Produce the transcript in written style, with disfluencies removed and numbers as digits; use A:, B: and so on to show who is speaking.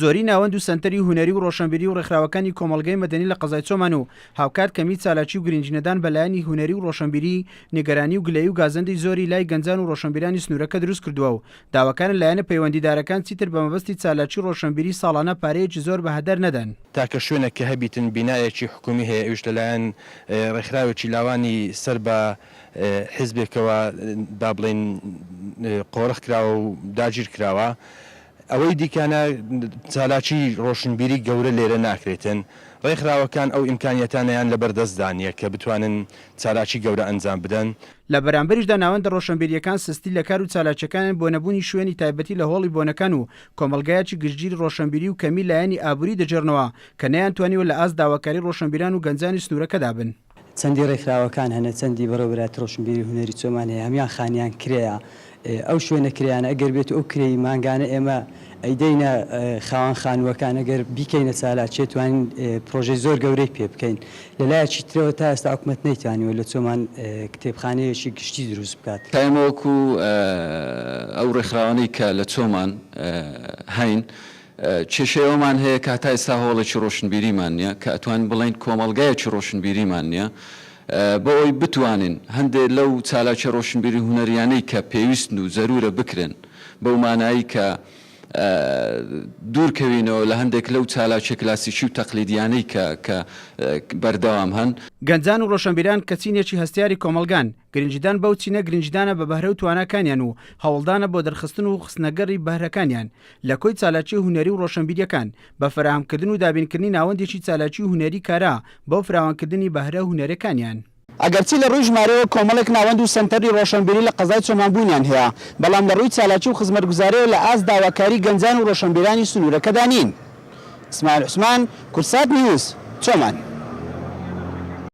A: زۆری ناوەند و سەنتەری هونەری و ڕۆشەنبیری و ڕێکخراوەکانی کۆمەڵگەی مەدەنی لە قەزای چۆمان و هاوکات کەمی چالاکی و گرنگینەدان بە لایەنی هونەری و ڕۆشەنبیری نیگەرانی و گلەیی و گازەندەی زۆری لای گەنجان و ڕۆشەنبیرانی سنوورەکە دروست کردووە و داواکارن لایەنە پەیوەندیدارەکان چیتر بە مەبەستی چالاکی ڕۆشەنبیری ساڵانە پارەیەکی زۆر بە هەدەر نەدەن.
B: تاکە شوێنێک کە هەبیتن بینایەکی حکوومی هەیە ئەویش لەلایەن ڕێکخراوێکی لاوانی سەر بە حیزبێکەوە با بڵێین قۆرخ کراوە و داگیر کراوە. ئەوەی دیکانە چالاکی ڕۆشنبیری گەورە لێرە ناکرێتن، ڕێکخراوەکان ئەو ئیمکانیەتانەیان لەبەر دەستدا نیە کە بتوانن چالاکی گەورە ئەنجام بدەن.
A: لە بەرامبەریشدا ناوەندە ڕۆشنبیرییەکان سستی لە کار و چالاکییەکانیان بۆ نەبوونی شوێنی تایبەتی لە هۆڵی بۆنەکان و کۆمەڵگایەکی گشتگیری ڕۆشنبیری و کەمی لایەنی ئابووری دەگێڕنەوە کە نەیانتوانیوە لە ئاست داواکاری ڕۆشنبیران و گەنجانی سنوورەکەدا بن.
C: چەندی ڕێکخراوەکان هەنە چەندی بەڕێوەبەرایەتی ڕۆشنبیری و هونەری چۆمان هەیە هەموان خانیان کرێیە ئەو شوێنە کرێیانە ئەگەر بێت و ئەو کرێی مانگانە ئێمە ئەیدەینە خاوەن خانووەکان ئەگەر بیکەینە چالاکیە توانین پرۆژەی زۆر گەورەی پێ بکەین لە لایەکی ترەوە تا ئێستا حکومەت نەیتوانیوە لە چۆمان کتێبخانەیەکی گشتی دروست بکات.
D: تا ئێمە وەکو ئەو ڕێکخراوانەی کە لە چۆمان هەین کێشەی ئەوەمان هەیە کە هەتا ئێستا هۆڵێکی ڕۆشنبیریمان نییە کە ئەتوانین بڵێین کۆمەڵگایەکی ڕۆشنبیریمان نییە بۆ ئەوەی بتوانین هەندێ لەو چالاکیە ڕۆشنبیری هونەریانەی کە پێویستن و زەرورە بکرێن بەو مانایی کە دوور کەوینەوە لە هەندێک لەو چالاکیە کلاسیکی و تەقلیدیانەی کە کە بەردەوام هەن.
A: گەنجان و ڕۆشنبیران کە چینێکی هەستیاری کۆمەڵگان، گرنگیدان بەو چینە گرنگیدانە بە بەهرە و تواناکانیان و هەوڵدانە بۆ دەرخستن و خستنەگەڕی بەهرەکانیان لە کۆی چالاکیە هونەری و ڕۆشنبیریەکان بە فەراهەمکردن و دابینکردنی ناوەندێکی چالاکی هونەری کارا بۆ فراوانکردنی بەهرە هونەرەکانیان. ئەگەرچی لە ڕووی ژمارەوە کۆمەڵێک ناوەند و سەنتەری ڕۆشنبیری لە قەزای چۆمان بوونیان هەیە، بەڵام لە ڕووی چالاکی و خزمەتگوزاریەوە لە ئاست داواکاری گەنجان و ڕۆشنبیرانی سنوورەکەدا نین. ئیسماعیل عوسمان، کوردسات نیوز، چۆمان.